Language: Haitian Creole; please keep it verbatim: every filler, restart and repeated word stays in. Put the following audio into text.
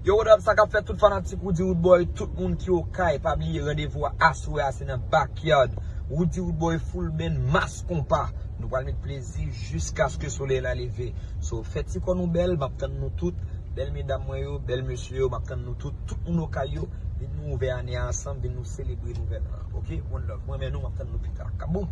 Yo, what up, sa k ap fèt tout fanatik Roody Roodboy, tout moun ki Okay, pa bliye randevou a aswè a se nan Backyard. Roody Roodboy full band, mass konpa. Nou pral met plezi jiskaske solèy la leve. So, fè ti kò nou bèl, m ap tann nou tout. Bèl medam mwen yo, bèl mesye yo, m ap tann nou tout. Tout moun Okay yo, vin nou ouvè ane a ansanm, vin nou selebre nouvèl an. Oke? One love. Mwen renmen nou, m ap tann nou pita. Kaboum!